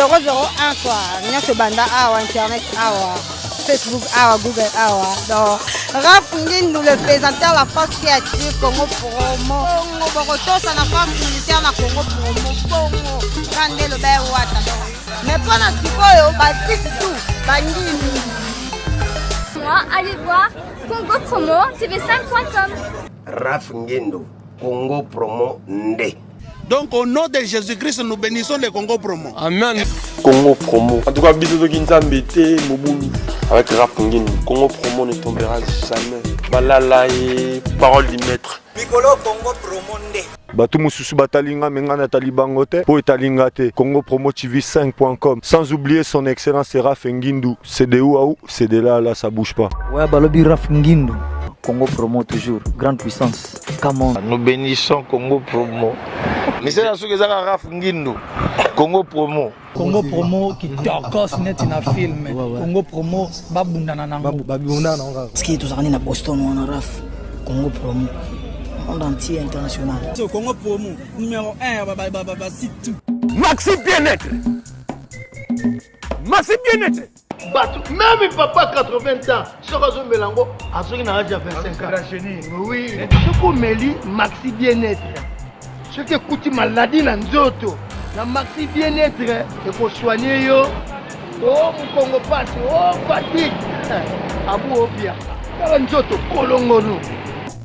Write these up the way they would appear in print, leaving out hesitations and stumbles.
001 quoi. Nyonso ebanda awa, internet awa, Facebook awa, Google awa. Donc Raf Ngindu, le présentateur, la force qui attire. Congo Promo, bongo bokotosa na force militaire na Congo Promo, bongo kande loba ewata. Donc mais mpo na sikoyo basite tout bangindu. Moi, allez voir Congo Promo TV5.com. Raf Ngendo, Congo Promo Nde. Donc au nom de Jésus-Christ, nous bénissons le Congo Promo. Amen. Congo Promo. En tout cas, bisous de Nzambe te mobulu. Avec Raf Ngendo, Congo Promo ne tombera jamais. Balala et parole du maître. Mikolo Congo Promo nde. Bato mosusu batali nga, me nga natali bango te mpo etali nga te. Congo Promo TV 5.com, sans oublier son excellence Raf Ngindu. C'est de où à où, c'est de là à là, ça bouge pas. Ouais, balobi Raf Ngindu, Congo Promo toujours grande puissance. Come on. Nous bénissons Congo Promo. Misala soki ezaka Raf Ngindu, Congo Promo. Congo Promo kitokos neti na film. Congo Promo babundana nango. Babundana nango kaka. Parce que tozalaka nde na Boston wana. Raf, Congo Promo, monde entier, international. So, Congo Promo numéro 1 ya basite tout. Maxi Bien-être, Maxi Bien-être. Bato même papa 80 ans, soki azomela yango, azoki na age ya 25 ans. Oui, soki omeli Maxi Bien-être, soki ekuti maladi na nzoto, na Maxi Bien-être ekosoigne yo. O mokongo pasi, o fatigue, abu obiaka kaka nzoto kolongono.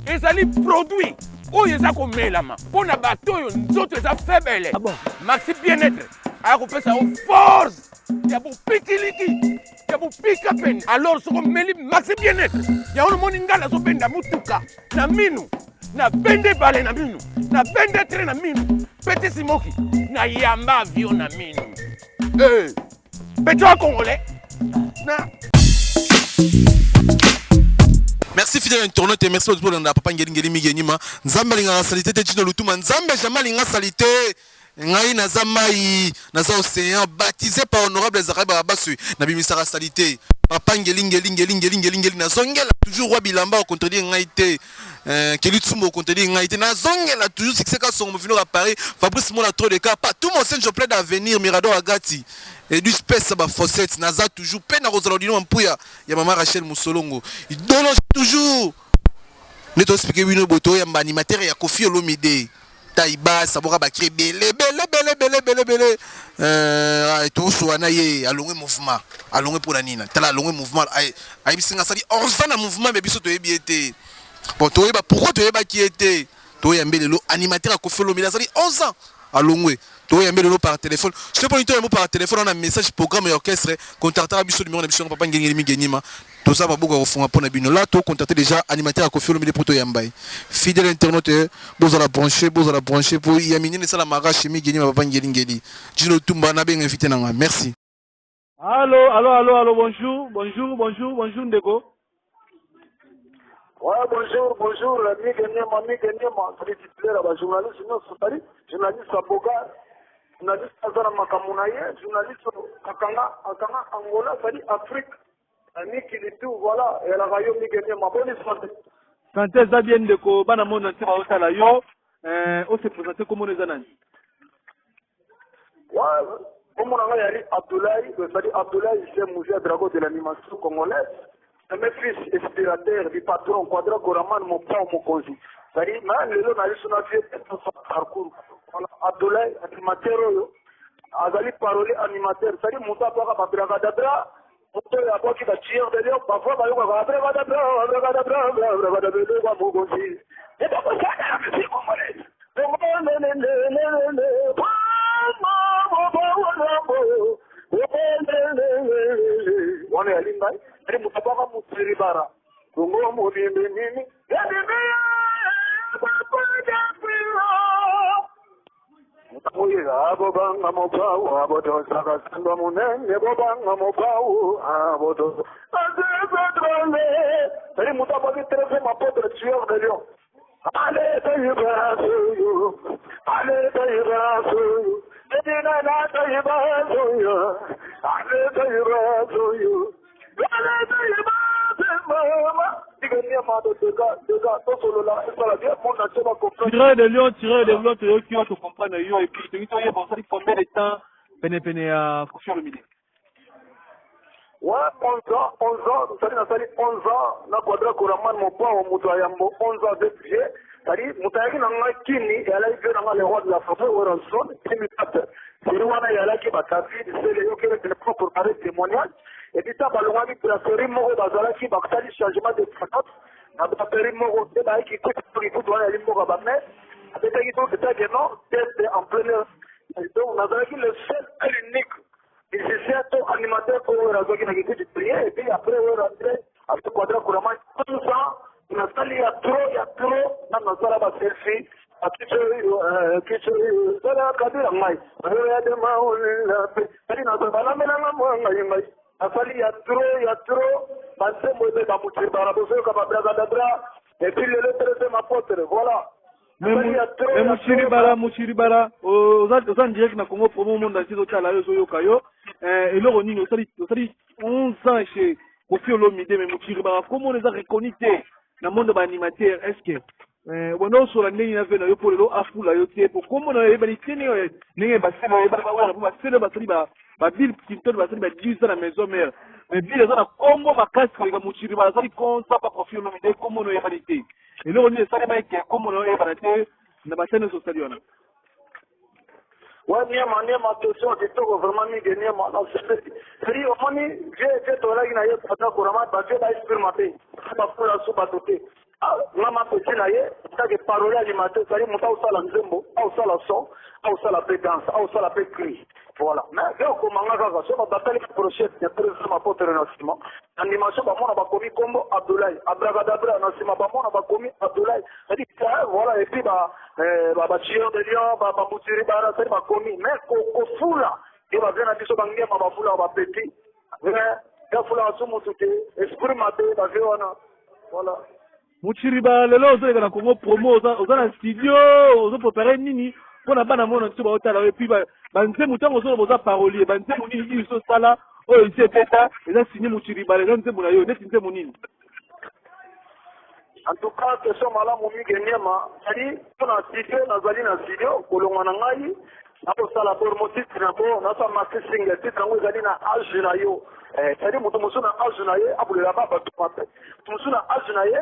Ezali produit oyo eza komelama mpo na bato oyo nzoto eza faible. Maxi Bien-être aya kopesa yo force ya bopikiliki, ya bopika pene. Alors soki omeli Maxi Bien-être yango, nomoni ngai nazobenda motuka na minu, nabende ebale na minu, nabende train na minu, peti simoki, nayamba avion na minu. Eh, petit wa congolais na Merci, fidèle internaute, et merci pour na papa Ngeli Ngeli Migenima. Nzambe alingaka salité te. Tino Lutuma, Nzambe jamais alinga salité. Ngai naza mai, naza océan, baptisé par honorable Zakari Barabasu, nabimisaka salité. Papa Ngeli Ngeli Ngeli Ngeli Ngeli Ngeli, nazongela toujours. Roi bilamba, ocontredire ngai te. Keli Tsumbo, ocontredire ngai te. Nazongela toujours. Succès ka songo mofino à Paris, Fabrice Mola, trop de cas pas tout mon sein, je plaide à venir Mirador Agati et du space ba fossette. Naza toujours pe na kozala dino mpuya ya mama Rachel Musolongo, idolo toujours. Nde toexpliquer bino boye, toyamba animateur ya Kofi Olomide, Taiba saboka, bakri ebele ebele ebele ebele ebele ebele. Tosowa na ye, alongwe mouvement. Alongwe mpona nini? Tala, alongwe mouvement, ayebisi nga asali 11 ans na mouvement, me biso toyebi ye te. Bon, toyeba pourquoi toyebaki ye te. Toyambe lelo animateur ya Kofi Olomide, azali 11 ans, alongwe. Toyambe lelo par téléphone. Soki mponi toyambo par téléphone, wana message, programme ya orchestre, contactaka biso, numéro na biso yango. Papa Ngelingeli Migenyima, toza maboko ya kofunga mpo na bino. La tocontacte déjà animateur ya Kofi Olomide mpo toyamba ye. Fidèle internaute, bozala branché, bozala branché mpo ya minene esalamaka chez Migenyima. Papa Ngelingeli, Jino Tumba, nabenga invité na nga. Merci. Allo, allo, allo, allo, bonjour, bonjour, bonjour, bonjour ndeko. Ouais, bonjour, bonjour, Mige Niema, Mige Niema, c'est titulaire ba journaliste nyonso, c'est journaliste avocat, journaliste aza na makambo na ye, journaliste akanga akanga Angola, c'est Afrique, mikili tout, voilà, elaka yo Mige Niema, boni santé? Santé eza bien ndeko, bana monde entier baotala yo. Ose présenter, komona eza nani? Ouais, kombo na ngai yali Abdoulaye, c'est-à-dire Abdoulaye Moussa Drago de l'animation congolaise. Mes fils inspirateur du patron Quadra Goraman Mopao Mokonzi. C'est-à-dire, na lelo na liso na vie parcours. Voilà, Abdoulaye, animateur oyo, azali parolier animateur. C'est-à-dire, moto abwaka ba abracadabra, moto oyo abwaki ba tueur de lion, parfois bayokaka abracadabra, abracadabra, abracadabra, Mokonzi. Et donc, ça, la musique congolaise. Wana yali ngai ali moto abwaka motiribara kongo mobimbi nini. Oye, abobanga mopau, abotosaka sandwa monene, bobanga mopau, aboto azezetrole. Sali moto abwaki treizième apôtre, tueur de lion. Ale tayibasoyo, ale tayibasoyo, edina tayibasoyo, ale tayibasoyo, ale tayibasoyo. Tireur de lion, tireur de lion, toyoki yo, tocomprendre yo. Et puis tolingi toyeba, osali combien de temps? Penepene ya Koffi Olomide. Ouais, 11 ans, 11 ans, c'est-à-dire nasali 11 ans na Quadra Koraman Mopao moto ya yambo 11 ans avec vieux, c'est-à-dire moto ayaki na ngai kini eyalaki vieux na ngai le roi de la forêt Werrason 2004 série wana eyalaki ba David Sele yokele téléphone pour parler témoignage et puis ta balongwaki brasserie moko bazalaki basali changement de façade na brasserie moko nde bayaki kutu wana yali mboka ba mais abetaki donc etake non test en plein air. Donc nazalaki le seul et l'unique musicien to animateur oyo Werra azwaki na Kikwit prier et puis après Werra rentre avec Quadra Kourama 11 ans nasali ya trop ya trop na nasala ba selfie sala kabila ngai oyo dema olela pe ali nazo balamelanga mwa ngai ngai nasali ya trop ya trop banzembo ebe bamutiribara bozoyoka babrakadabra et puis lelo treizième apôtre voilà. Mais Muchiribara, Muchiribara, oza oza en direct na Congo Promo monde entier ezotala yo, ezoyoka yo. Eh, eloko nini osali osali 11 ans chez Koffi Olomide, mais Muchiribara kombo eza reconnu te na monde ba animateur. Est-ce que eh, obanda osola ndenge na ve na yo mpo lelo afula yo te mpo kombo na yo eyebani te ndenge ndenge basele oyebani bawana mpo basele basali ba ba Bill Clinton basali ba 10 ans na maison mère, mais Bill aza na kombo makasi koleka Muchiribara asali 11 ans pa Koffi Olomide, kombo na yo eyebani te. Eloko nini esalema eke kombo na yo eyebana te na ba chaine nyonso osali wana? Ouais, niema niema question kitoko vraiment mingi niema na sepeli seri omoni vie vie tozalaki na ye pata korama ba vie ba esprit mabe bafula su bato te. Ah, nga ma petit na ye take parole animateur sari moto aosala nzembo aosala son aosala mpe danse aosala mpe cri voilà. Mais vie okomanga kaka so babatali prochette ya président mapotere na nsima animation bamona bakomi kombo Abdoulaye abracadabra na nsima bamona bakomi Abdoulaye c'est-à-dire voilà et puis ba ba ba tueur de lion ba ba mutiri bara c'est bakomi mais kofula nde bavie na biso bangema bafula ba petit mais kafula asu mutu te esprit mabe bavie wana voilà. Muchiriba lelo ozoleka na Congo promo oza, oza na studio ozo prepare nini mpo na bana mona biso baotala yo epuis banzembo ntango ozoloba oza parolier banzembo nini nini ozosala oyo esi ebeta eza signe Muchiribala eza nzembo na yo neti nzembo nini? En tout cas, question malamu mingi niema. C'est-à-dire, mpo na studio, nazali na studio, kolongwa na ngai, nakosala bormo titre na bo, nasala maxi single, titre yango ezali na age na yo. Eh, c'est-à-dire, moto mosusu na age na ye, abulela ba bato mabe. Moto mosusu na age na ye,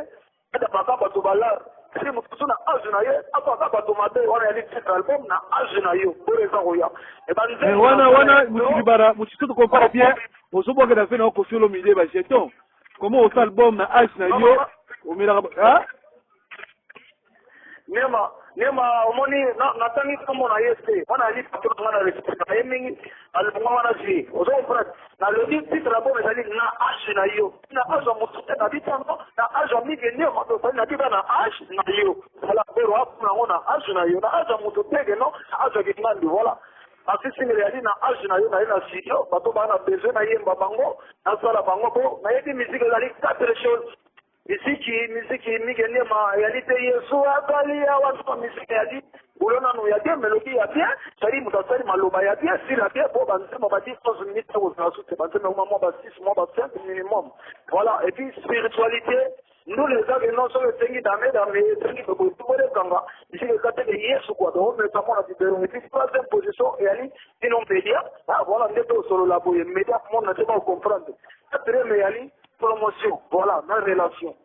adapaka bato balare. C'est-à-dire, moto mosusu na age na ye, abwaka bato mabe. Wana yali titre album na age na yo. Oyo eza koya. E ba nzembo Mais wana na wana yo, Muchiribara, Muchiribara, compare bien, ozobwakela ve na yo Koffi Olomide ba jeton. Comment osala album na age na yo omelaka ah? Nema nema omoni natangi nkombo na ye te wana ali patron nga na respect na ye mingi alongwa wana vie ozo comprendre nalobi titre album ezali na age na yo na age ya motu te nabi ntango na age ya mingi nema tozali na biba na age na yo voilà bero akuna yango na age na yo na age ya motu te ke non na age ya kingandi voilà Asisi ngeli na age na yo naye na studio bato baa na besoin nayemba bango nasala bango po nayebi musique ezali quatre choses misiki misiki mike niema eyali te yesu azali awa nso misiki eyali bulo nanu ya bien melodie ya bien cetadi moto asali maloba ya bien sila bien po banzembo ba 10 11 minutes ekozala su te banzembo ekoma mwa ba 6 mwa ba 5 minimum voilà. Et puis spiritualité ndule eza ke non soki esengi dame dame esengi boye ekanga misiki eza te ke yesu kua donc omeka mwana biberon. Et puis troisième position eyali bino média. Ah voilà nde tosolola boye média monde na te bacomprendre. Quatrième eyali promotion voilà na relation.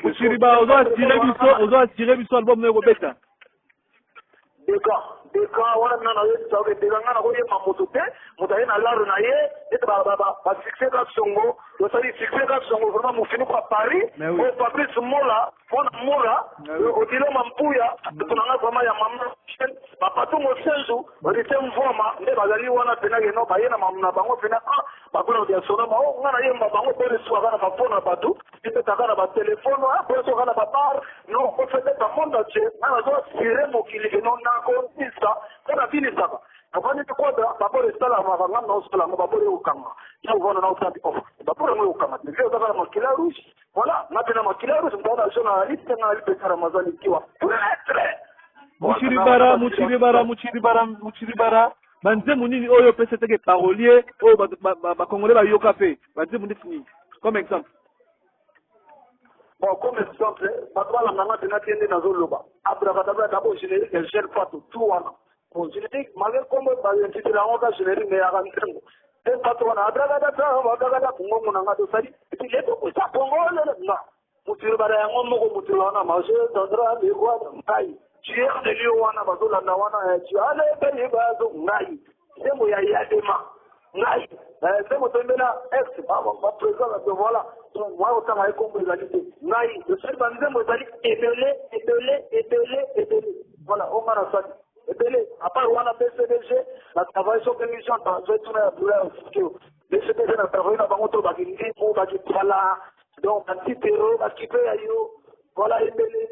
Muchiriba ozo attire biso ozo attire biso album na ekobeta. Deka deka wana nga nayebisa oke deka nga nakoyemba moto te moto aye na laro na ye ete basuccès ka songo tosali succès ka songo vraiment mofinuku ya Paris oyo Fabrice Mola mwana Mola Odilo Mampuya bato na nga vraiment ya mama Bapatu Mosenzu Odite Mvwama nde bazali wana pena keno baye na na bango pena ah bakona ya sonoma o nga nayemba bango pone suka na bafone na bato ebetaka na batelefone ah pone suka na babar non ofeteka monde entier nga nazo asire mokili keno nakonisa mpo nabinisaka navandi te kwada babor esalamaka nga naosala yango babor ekokanga ya ovanda na otambi off babor yango ekokanga te vie ozaka na makila rouge voilà nga mpe na makila rouge moto na jeune ali te nga ali pesa Ramazani kiwa prêtre. Muchiribara, Muchiribara, Muchiribara, Muchiribara, banzembo nini oyo opesa teke parolier oyo bakongolais bayoka mpe banzembo ndeti nini comme exemple? Bon, comme exemple, bato balanda nga mpena te nde nazoloba abracadabra d'abord générique ya jeune fato tout wana. Bon, générique, malgré kombo ba intitulé yango ka générique mais yaka nzembo. Te bato wana abragada bagagada ngongo na nga tosali. Et puis leto kusa Congo lele nga. Mutulu bada yango moko mutulu wana marche tandra lekwa ngai. Tueur de lion wana bazolanda wana eh, tu ale bayi bazo ngai. Nzembo ya Yadema ngai. Eh, nzembo toyembela ex ba ba président na voilà. Donc moi otanga ye kombo ezali te. Ngai tosali ba nzembo ezali ebele ebele ebele ebele. Voilà, onga nasali. Ebele à part wana BCBG na travaille soki émission azoi tuna ya boula ya sikio BCBG na travaille na bango to bakindimbu bakipala donc batitero bakipe ya yo voilà ebele.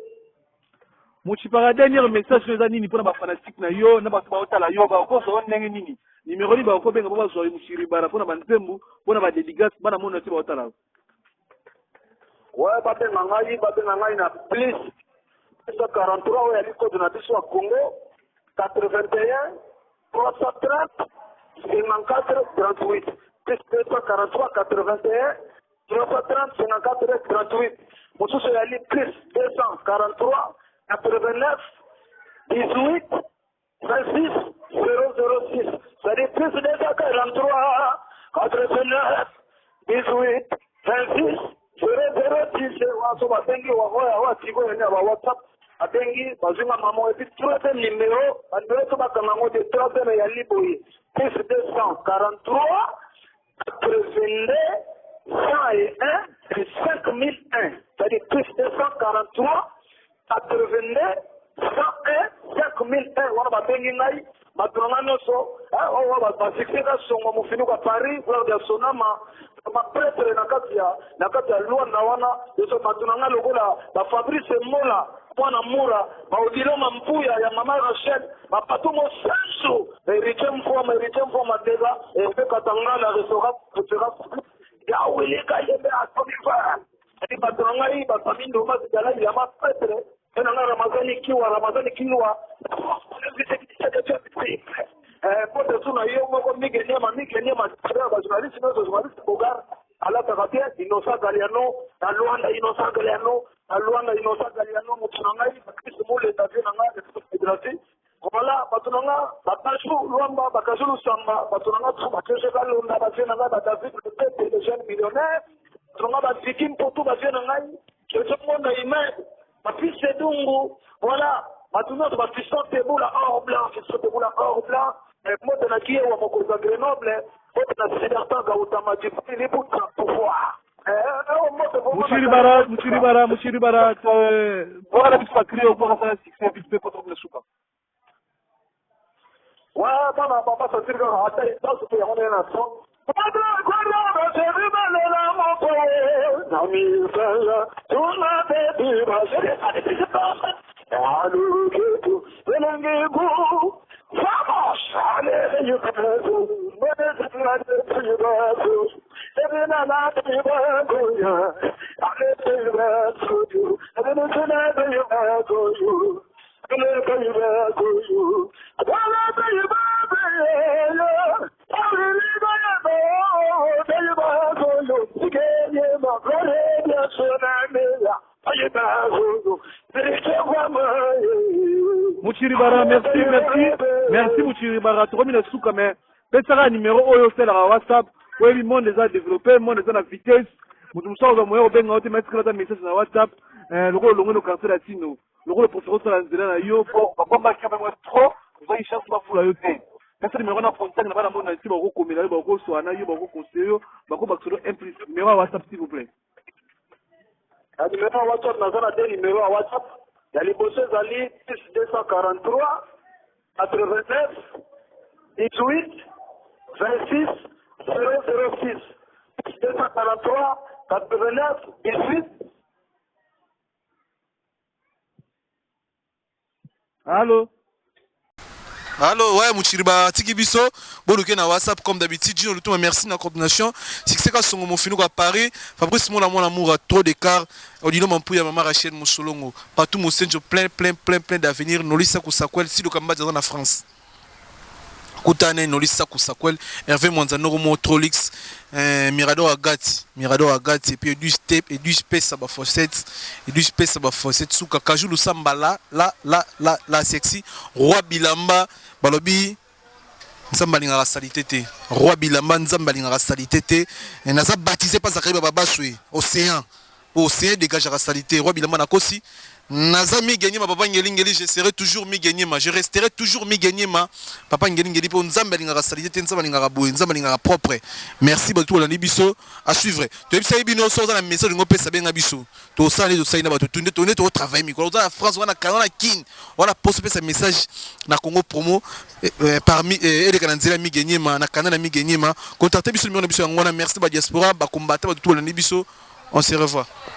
Muchipara dernier message eza nini mpona bafanatike na yo na bato baotala yo bakozwa yo ndenge nini nimero nini bakobenga mpo bazwa yo mushiribara mpona banzembu mpona badedigace bana mona ti baotala yo. Ouais, babenga ngai, babenga ngai na plus 243 oyo yali code na biso ya Congo 81 330 54 38 plus 243 81 330 54 38 mosusu eyali plus 243 89 18 26 006 c'est-à-dire plus 243 89 18 26 006 waso babengi waoya oyo atiko yene ya ba whatsapp abengi bazwi nga mama epuis troisième numéro banimero to bakanga yango te troisième eyali boye plus 243 82 101 5001 c'est-à-dire plus 243 82 101 5001 wana babengi ngai bato na ngai nyonso oyo basuccès kasongo mofinuka paris gloire ya sonama bapretre na kati ya na kati ya luanda wana nyonso bato na ngai lokola bafabrice mola mwana mura baodilo mampuya ya mama rachel bapato mosansu héritier mfwama héritier mfwama dega herve katangala restaurant restaurant ya wilika yembe atomi va Adi bato na ngai ba famille ndoma zidala yama pretre pe na ngai Ramazani Kiwa Ramazani Kiwa eh pote su na yo moko Mige Niema Mige Niema ba journaliste nyonso journaliste Bogar alataka bien Innocent Galiano na Luanda Innocent Galiano na Luanda Innocent Galiano moto na ngai Chris Muleta vie na ngai gratuit Voilà, bato na nga bakaju Luamba, bakaju Lusamba, bato na nga tout bakeshe Kalonda, ba vieux na nga ba David Lupete, le jeune millionnaire, bato na nga ba Vicky Mputu, ba vieux na ngai, Jojo Ngonda Imed, ba Fils Edungu, voilà, bato nyonso ba Fiston Tebula or blanc, Fiston Tebula or blanc, eh, mbote na Kiewa mokonzi ya Grenoble, mbote na Sidarta Gautama Djibouti Libuta pouvoir. Mushiribara, Mushiribara, Mushiribara, bwaka biso ba cri oyo asala succès vite fait po tokomi na suka. Ouais, bana papa satiri kaka ata esanse mpe yango ndenge na son Muchiribara, merci, merci, merci Muchiribara. Tokomi na suka mais pesaka numéro oyo osalaka WhatsApp oyebi monde eza développé, monde eza na vitesse. Moto mosusu akozwa moyen kobenga yo te mais atikala ata message na WhatsApp eh, lokola olongwe no quartier latino lokola préféré osala nzela na yo po babombaki yo meme trop ozwaki chance bafula yo te pesa numéro na contact na bana monde na nti bakokomela yo bakoswana yo bakoconseille yo bakobakisa yo un plus numéro ya WhatsApp s'il vous plaît. Na numero ya WhatsApp naza na deux numero ya WhatsApp. Ya liboso ezali plus 243 89 18 26 006 plus 243 89 18 Allo Allo, ouais, Mouchiriba, Tiki Biso, Boluke na WhatsApp, comme d'habitude, Gino Lutuma, merci na coordination. Succès ka songo Mofinu à Paris, Fabrice Mola mon amour à trop d'écart, Odilo Mampouya, Mama Rachel Moussolongo, Patou Mosenjo, plein, plein, plein, plein d'avenir, Nolisa Koussakwel, Sido Kamba, na France. Kutane Noli Saku Sakwel, Hervé Mwanzanoro Mo Trolix, euh, Mirador Agati, Mirador Agati, et puis Edus Tape, Edus Pesa ba Fossette, Edus Pesa ba Fossette, Suka Kajou Lusamba la, la, la, la, la sexy, Roi Bilamba, Balobi Nzambe alingaka salite te. Roi bilamba, Nzambe alingaka salite te. Naza baptisé pa Zakari Bababaswe, océan. Océan dégageaka salite. Roi bilamba nakosi. Naza Mige Papa Ngeli Ngeli, je serai toujours Mige Nyema, je resterai toujours Mige Nyema, Papa Ngeli Ngeli, po Nzambe alingaka salite te, Nzambe alingaka boye, Nzambe alingaka propre. Merci bato bolandi biso à suivre. Toyebisaki bino so oza na message olingi opesa, benga biso. Tosala nde tosali na bato tunde tonde totravaille mikolo. Oza na France, wana Canada, na Kin, wana poso opesa message na Congo Promo parmi eleka na nzela Mige Nyema na Canada na Mige Nyema, contacte biso, numéro na biso yango wana. Merci ba diaspora, bacombattants, bato bolandi biso. On se revoit.